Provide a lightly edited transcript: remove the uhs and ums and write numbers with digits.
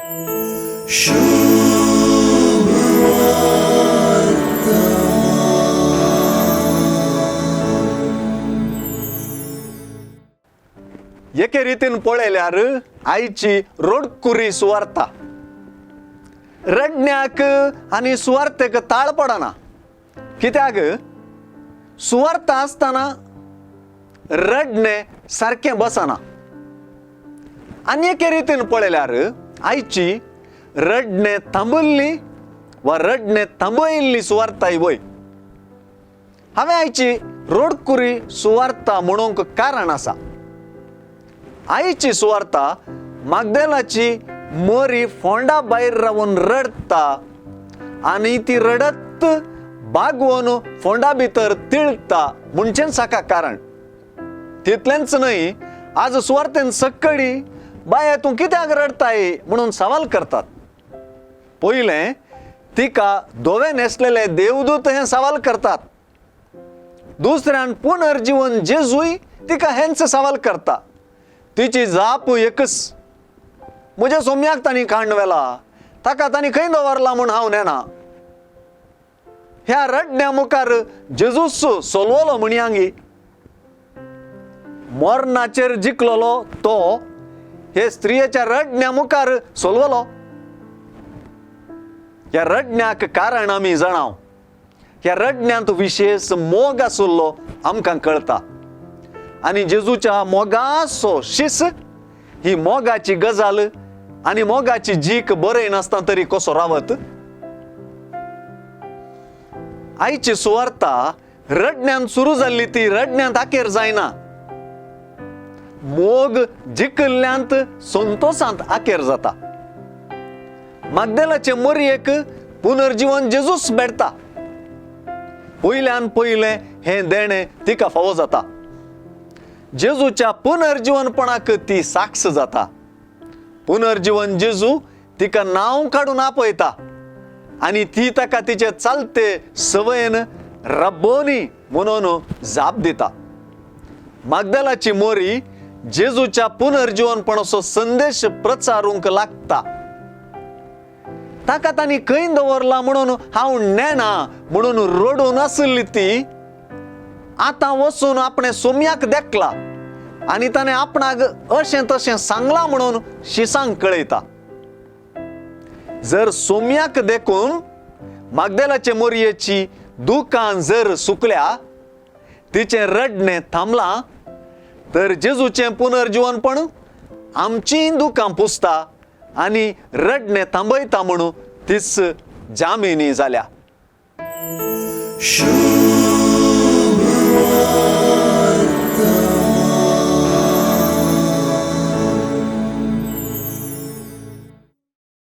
एके रितीन पळयल्यार आयची रोडकुरी सुवार्ता रडण्याक आनी सुवार्तेक ताळ पडना. कित्याक सुवार्ता आसतना रडणें सारकें बसना. आनी एके रितीन पळयल्यार आयची रडणें थांबल्ली वा रडणें थांबयल्ली सुवार्ताय वय. हांवें आयची रोडकुरी सुवार्ता म्हणूंक कारण आसा. आयची सुवार्ता मागदेलाची मोरी फोंडा भायर रावन रडटा आनी ती रडत बागवोन फोंडा भितर तिळटा म्हणचेंच साका कारण. तितलेंच न्हय, आज सुवार्तेन सक्कडी बाये तूं कित्याक रडटाय म्हणून सवाल करतात. पयलें तिका धवें न्हेसलेले देवदूत हें सवाल करतात. दुसऱ्यान पुनर्जीवन जेजूय तिका हेंच सवाल करता. तिची जाप एकच, म्हज्या सोम्याक तांणी कांड व्हेला, ताका तांणी खंय दवरला म्हूण हांव नेना. ह्या रडण्या मुखार जेजूस सोलवलो म्हणयांगी. मरणाचेर जिखलोलो तो हे स्त्रियेच्या रडण्या मुखार सोलवलो. ह्या रडण्याक कारण आमी जाणाव. ह्या रडण्यांत विशेश मोग आशिल्लो आमकां कळटा. आनी जेजूच्या मोगाचो शिस ही मोगाची गजाल आनी मोगाची जीक बरय नासतना तरी कसो रावत. आयची सुवार्ता रडण्यांत सुरू जाल्ली ती रडण्यांत आखेर जायना. मोग जिखल्ल्यांत संतोशांत आखेर जाता. मागदेलाचे मोरयेक पुनर्जीवन जेजूस भेटता. पयल्यान पयलें हें देणें तिका फावो जाता. जेजूच्या पुनर्जीवनपणाक ती साक्ष जाता. पुनर्जीवन जेजू तिका नांव काडून आपयता आनी ती ताका तिचे चालते सवयेन रब्बोनी म्हणून जाप दिता. मागदेलाची मोरी जेजूच्या पुनर्जीवनपणाचो संदेश प्रचारूंक लागता. ताका तांणी खंय दवरला म्हणून हांव नेणा म्हणून रडून आशिल्ली ती आतां वचून आपणें सोम्याक देखला आनी ताणें आपणाक अशें तशें सांगलां म्हणून शिसांक कळयता. जर सोम्याक देखून मागदेलाचे मोरयेची दुकान जर सुकल्या, तिचें रडणें थांबलां, तर जेजूचें पुनर्जीवनपण आमचीं दुकां पुसता आनी रडणें थांबयता म्हणून तीच जामिनी जाल्या.